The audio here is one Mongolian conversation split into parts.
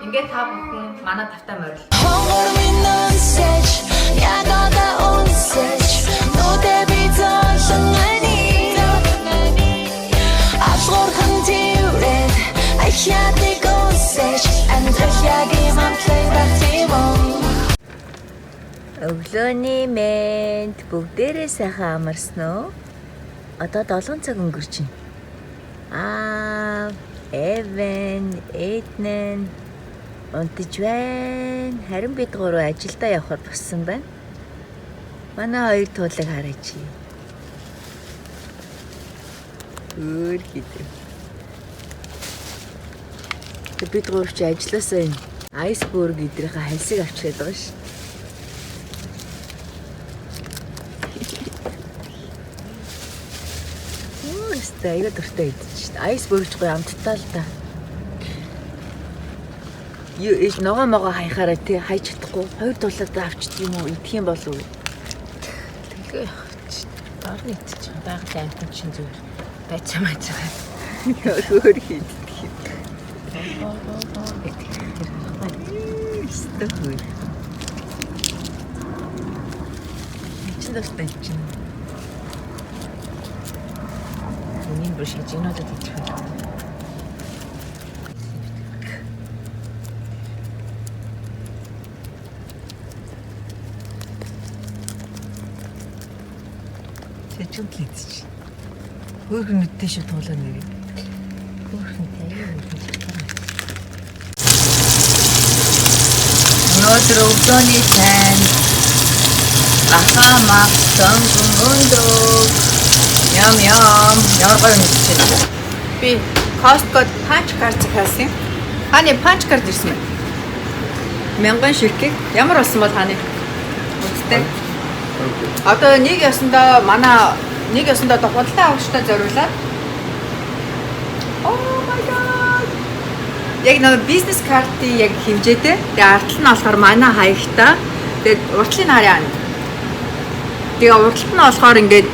Ингээд та бүхэн манай тавтай морил. Хонгор минь үнсэж, яг одоо үнсэж, нүдэ би золон ани. Алгуурхан тэрэг, ахиадыг үнсэж, амьдрал яг юм амтлаг байх тийм үү? Өглөөний мэнд бүгдээрээ сайхан амарсан уу? Одоо 7 цаг өнгөрч байна. Аа, Эвен, Эднэн унтаж байна. Харин бид гурав ажилдаа явахар боссон байна. Манай хоёр туулыг хараач. Өөр гэдэг. Тэг бид гурав чи ажилласаа энэ айсберг эдрийнхээ хальсыг авчираад байгаа ш. Үу, өстой аяга дуртай идэж шít. Айсберг ч гоё амттай л да. Юу иш ногоо могоо хаяхаараа тий хайж чадахгүй. Хоёр тулаад авчд юм уу? Идэх юм болов уу? Тэгээ явах чи. Дор нь идчих. Байгалийн амтан чинь зүгээр байцаа маяг. Өөр хийдэх юм. Өстой хөр. Чин дуртай чинь. Миний бүр шижигнүүлээд идэх юм. Тэжэн л идчих. Хөөрхөн нүдтэй шүү туулаа нэрээ. Хөөрхөн аяа идэх. Өнөөдөр өглөөний цайнд лаха мах сонгон өндөг. Ям ям. Ямар гоё мэдчихэж байна. Би Costco punch card захиалсан юм. Ханы punch card ирсэн байна. Мянган ширхэг. Ямар болсон бол ханы? Үсттэй. Одоо нэг ёсондоо манай нэг ёсондоо одоо худалдаа авагчтай зориулаад. Oh my god. Яг нэг бизнес картын яг хэмжээтэй. Тэгээ ард нь болохоор манай хаягтай. Тэгээд уртлын харьяа. Тэгээ урдталт нь болохоор ингээд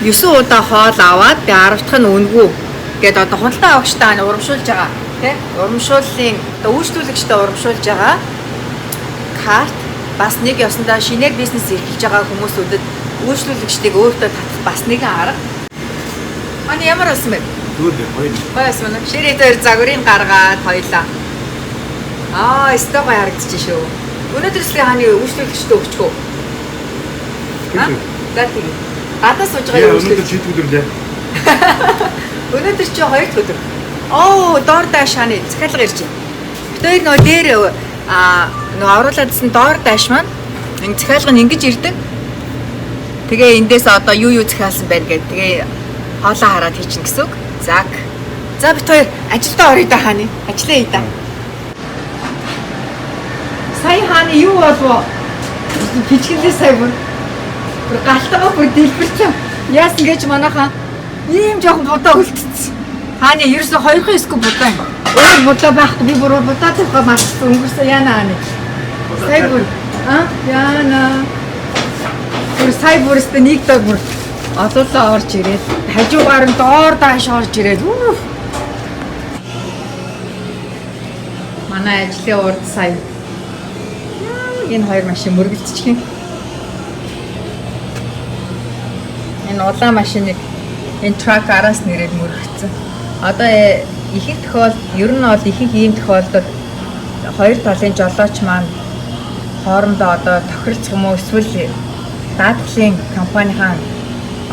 9 удаа хоол аваад тэгээ 10 дахь нь үнгүй. Ингээд одоо худалдаа авагчтай нь урамшуулж байгаа тий. Урамшууллын одоо үйлчлүүлэгчтэй урамшуулж байгаа карт бас нэг ёсондоо шинээр бизнес эрхэлж байгаа хүмүүсүүдэд үйлчлүүлэгчдийг өөртөө татах бас нэгэн арга. Манай ямар болсон бэ? Зүгээр дээ, гоё. Гоё болсон байна. Ширээ дээр загварыг гаргаад хоёлаа. Аа, өстой гоё харагдчих шүү. Өнөөдөр сая хааны үйлчлүүлэгчтэй өгчих үү? Аа? За тийм. Гадаа сууж байгаа Яа, үйлчлүүлэгч. өнөөдөр чид өдөр лээ. Өнөөдөр чи хоёр дахь өдөр. Оо, доор дааш хааны захиалга ирж байна. Бид хоёр нөгөө дээр аа нөгөө оруулаадсэн доор дааш маань энэ захиалга нь ингэж ирдэг. Тэгээ эндээс одоо юу юу захиалсан байна гэдэг. Тэгээ хоолоо хараад хийчихнэ гэсэн үг. Зак. За бид хоёр ажилдаа оръё да хааны. Ажлаа хий да. Сая хааны юу болов? Пичгэлээ сая бүр. Бүр галтгаа бүр дэлбэрсэн. Яасан гэж манайхаа ийм жоохон будаа үлдсэн. Хааны ерөөсө хоёрхан эсгүй будаа юм. Өөр будаа байхгүй би бүр будаа тавихаа мартсан. Өнгөрсөн яана хааны. Сая бүр а яана. Бүр сая бүр өстө нэг дог бүр олуулаа орж ирээд хажуугаар нь доор дааш орж ирээд үу. Манай ажлын урд сая энэ хоёр машин мөргөлдчих юм. Энэ улаан машиныг энэ truck араас нэрээд мөргөцсөн. Одоо ихэнх тохиол ер нь бол ихэнх ийм тохиолдолд хоёр талын жолооч маань хоорондоо одоо тохиролцох юм уу эсвэл даатгалын компанийн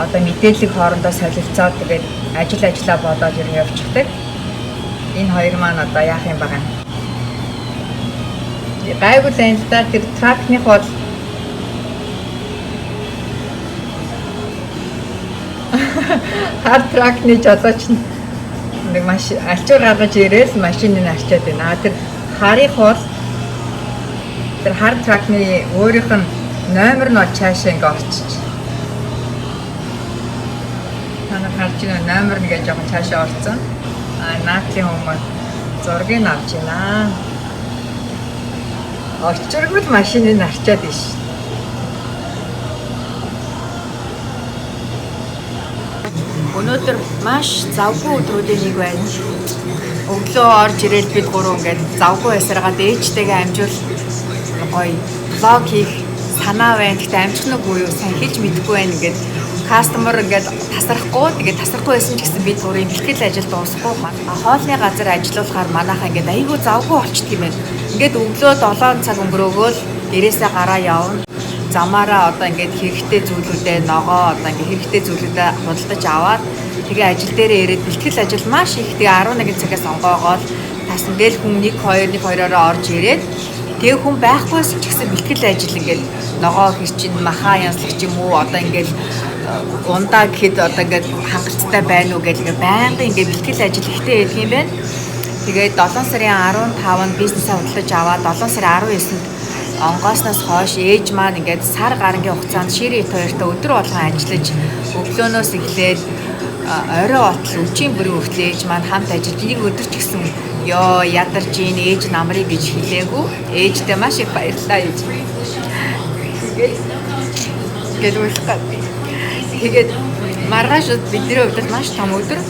одоо мэдээллийг хоорондоо солилцоод тэгээд ажил ажиллаа болоод ер нь явчихдаг. Энэ хоёр маань одоо яах юм байгаа юм. Гайгүй л энэ л да тэр truck-ных бол хар тракны жолооч нь нэг маш альчуур гаргаж ирээл машиныг арчаад байна. А тэр харих бол тэр хар тракны өөрийнх нь номер нь бол цаашаа ингээ орчиж. Та нар харж байна номер нь гэж жоохон цаашаа орцсон. А наадлын хүмүүс зургийг авч байна. Орчиргүй л машиныг арчаад иш. Өнөөдөр Өнөөдөр маш завгүй өдрүүдийн нэг байна. Өглөө орж ирээд бид гурав ингээд завгүй байсараад ээжтэйгээ амжуул гоё vlog хийх санаа байна. Гэхдээ амжих нь үгүй юу, сайн хэлж мэдэхгүй байна. Ингээд customer ингээд тасрахгүй, тэгээд тасрахгүй байсан ч гэсэн бид гурийн бэлтгэл ажил дуусахгүй. Хоолны газар ажиллуулахаар манайхаа ингээд айгүй завгүй болчдөг юм байна. Ингээд өглөө 7 цаг өнгөрөөгөөл гэрээсээ гараа явна. Замаараа одоо ингээд хэрэгтэй зүйлүүдээ, ногоо, одоо ингээд хэрэгтэй зүйлүүдээ худалдаж аваад, тэгээ ажил дээрээ ирээд бэлтгэл ажил маш их. Тэгээ 11 цагаас онгоогоол тас ингээл хүн 1 2 1 2-ороо орж ирээд, тэгээ хүн байхгүйсэн ч гэсэн бэлтгэл ажил ингээд ногоо хэрчин, махаа янзлах ч юм уу, одоо ингээд ундаа гэхэд одоо ингээд хангалттай байна уу гэл ингээд байнгын ингээд бэлтгэл ажил ихтэй байдаг юм байна. Тэгээд 7 сарын 15-нд бизнесээ худалдаж аваад 7 сарын 19-нд онгоосноос хойш ээж маань ингээд сар гарангийн хугацаанд Шири эт хоёртой өдөр болгон ажиллаж, өглөөнөөс эхлээд орой отол үжийн бүрийн хүртэл ээж маань хамт ажиллаж, нэг өдөр ч гэсэн ёо ядарч ийн, ээж намрыг гэж хэлээгүй. Ээжтэй маш их баярлалаа, ээж. Тэгээд гээд үлэх гад. Тэгээд маргааш бидний хувьд бол маш том өдөр.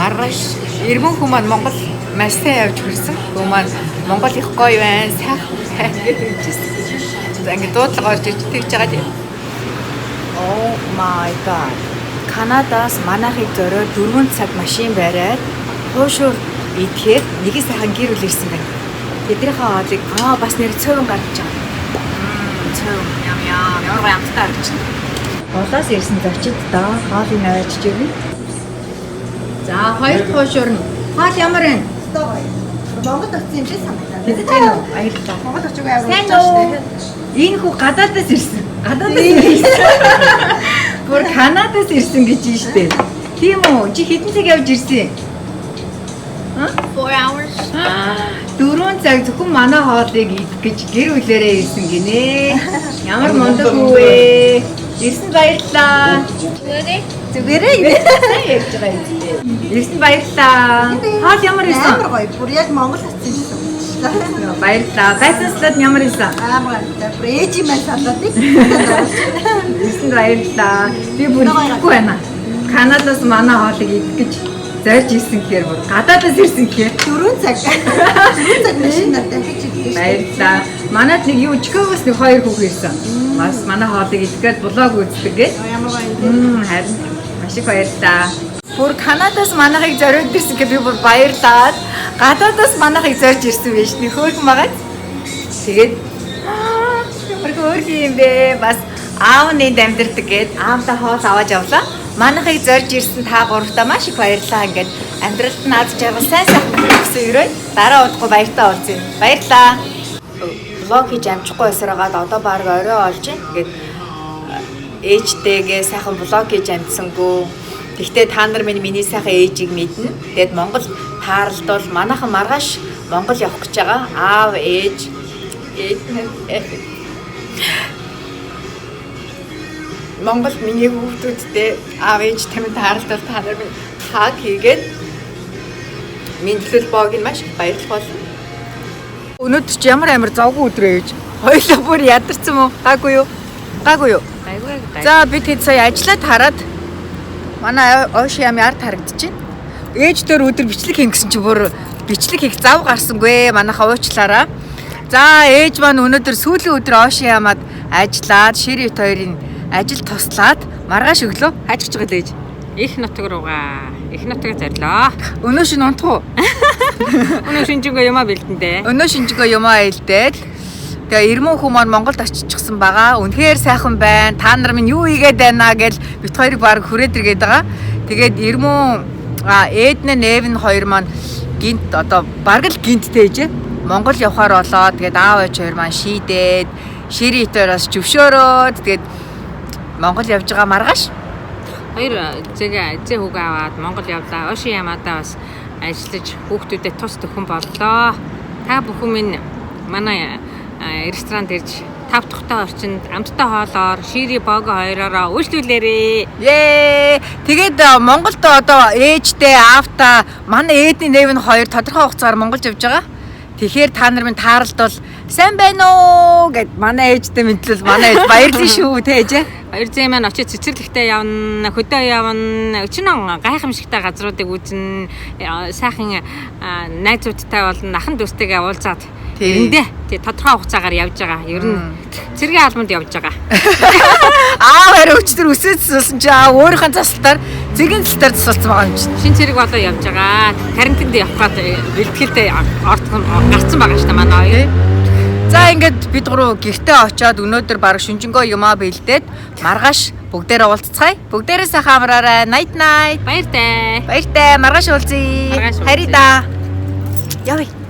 Маргааш эрмэн хүн маань Монгол маш сайн явж хүрсэн. Хүн маань Монгол их гоё байна, сайхан байна гэж хэлжсэн. За, ингээд дуудлага орж иж тэгж байгаа тийм. Oh my God. Канадаас манайхыг зориод 4 цаг машин бариад хуушуур идэхээр нэгэн сайхан гэр бүл ирсэн байна. Тэднийхээ хоолыг бас нэр цөөвөн гаргаж байгаа. Цөөвөн ям ям, ямар гоё амттай харагдаж байна. Болоос ирсэн зочид доо хоолыг аваачиж өгнө. За, хоёр хуушуур нь хоол ямар вэ? Монгол очсон юм шиг санагдаад. Тэгэж байна уу? Баярлалаа. Монгол очиг амар Сайн уучаа уу? шүү дээ. Энэ хүү гадаадаас ирсэн. Гадаадаас ирсэн. Бүр Канадаас ирсэн гэж байна шүү дээ. Тийм үү? Чи хэдэн цаг явж ирсэн? 4 hours. 4 цаг зөвхөн манай хоолыг идэх гэж гэр бүлээрээ ирсэн гинэ. Ямар мундаг хүү вэ? Ирсэн баярлалаа. Зүгээрээ. Сайн ярьж байгаа юм дээ. Ирсэн баярлалаа. Хоол ямар исэн? Амар гоё. Бүр яг Монгол очсон юм шиг санагдчихлаа. Баярлалаа. Байсан салат ямар исэн? Амар гоё. Бүр ээжийн маань салаатыг. Ирсэн баярлалаа. Би бүр идэхгүй байна. Канадаас манай хоолыг идэх гэж зорж ирсэн гэхээр бүр гадаадаас ирсэн гэхээр 4 цаг. 4 цаг машинаар дахиж идэх шүү дээ. Баярлалаа. Манад нэг юу Чикагоос нэг хоёр хүүхэн ирсэн. Бас манай хоолыг идэх гээд vlog үздэг гээд. Ямар гоё юм бэ? Харин маш их баярлалаа. Бүр Канадаас манайхыг зориод ирсэн гэх би бүр баярлаад, гадаадаас манайхыг зорж ирсэн байж нэг хөөрхөн байгаа. Тэгээд ямар хөөрхөн юм бэ? Бас аав нэнд амьдардаг гээд аавдаа хоол аваад явлаа. Манайхыг зорж ирсэн та гуравтаа маш их баярлалаа. Ингээд амьдралд нь аз жаргал, сайн сайхан гэсэн өрөө дараа удахгүй баяртай уулзъя. Баярлалаа. Vlog хийж амжихгүй байсараад одоо баг орой олж байна. Ингээд ээжтэйгээ сайхан vlog хийж амжсангүй. Тэгтээ та нар минь миний сайхан ээжийг мэднэ. Тэгээд Монгол тааралд бол манайхан маргааш Монгол явах гэж байгаа. Аав, ээж, ээж Монгол миний хүүхдүүдтэй, аав ээж тамин тааралд бол та нар минь hug хийгээд мэдлэл боог нь маш их баярлах болно. Өнөөдөр чи ямар амар завгүй өдөр ээж. Хоёулаа бүр ядарсан мó? Гайгүй юу? Гайгүй юу? Гайгүй гайгүй. За, бид хэд сая ажиллаад хараад манай ойш ям яар тарагдчихэв. Ээж дээр өдөр бичлэг хийн гэсэн чи бүр бичлэг хийх зав гарсангүй манайхаа, уучлаарай. За, ээж маань өнөөдөр сүүлийн өдөр ойш ямад ажиллаад, Ширит хоёрын ажил туслаад маргааш өглөө хайж байгаа л ээж. Их нутаг руугаа. Их нутаг зорилоо. Өнөө шин унтах уу? Өнөө шинжэнгөө юмаа бэлдэндээ. Өнөө шинжингөө юмаа илдээд, тэгээ эрмэн хүн маань Монголд очичихсан байгаа. Үнэхээр сайхан байна. Та нар минь юу хийгээд байна гэж бит хоёрыг баг хүрээд иргээд байгаа. Тэгээд эрмэн Эднэ Нэвн хоёр маань гинт одоо бараг л гинт тээж Монгол явхаар болоод, тэгээд аав ээж хоёр маань шийдээд, Шири итоороос зөвшөөрөөд, тэгээд Монгол явж байгаа маргааш. Хоёр зэгээ зэ хүүгээ аваад Монгол явлаа. Ошин ямаадаа бас ажиллаж хүүхдүүдэд тус төхөн боллоо. Та бүхэн минь манай ресторанд ирж тав тухтай орчинд амттай хоолоор Шири бого хоёроороо үйлчлүүлээрээ. Ее. Тэгээд Монголд одоо ээжтэй, аавта, манай Эдний Нэвн хоёр тодорхой хугацаар Монголд явж байгаа. Тэгэхээр та нар минь тааралд бол сайн байна уу гэд манай ээжтэй мэдлэл, манай ээж баярлан шүү те, ээжээ. Хоёр зээ маань очиж цэцэрлэгтээ явна, хөдөө явна, өчнөө гайхамшигтай газруудыг үзнэ, сайхан найзуудтай болно, ахан дүүстэйгээ уулзаад эрэндээ тий тодорхой хугацаагаар явж байгаа. Ер нь цэргийн албанд явж байгаа. Аав харин өчтөр өсөөд суулсан чи аав өөрийнхөө заслалтаар цэргийн залтаар тусалсан байгаа юм чинь. Шин цэрэг болоо явж байгаа. Карантинд явах гээд бэлтгэлтэй ордон гарцсан байгаа шүү дээ манай хоёр. За, ингээд бид гурав гэртээ очиод өнөөдөр баг шүнжэнгөө юмаа бэлдээд маргааш бүгдээрээ уулзцгаая. Бүгдээрээ сайхан амраарай. Night night. Баяртай. Баяртай. Маргааш уулзъя. Маргааш уулзъя. Харъя да. Явъя.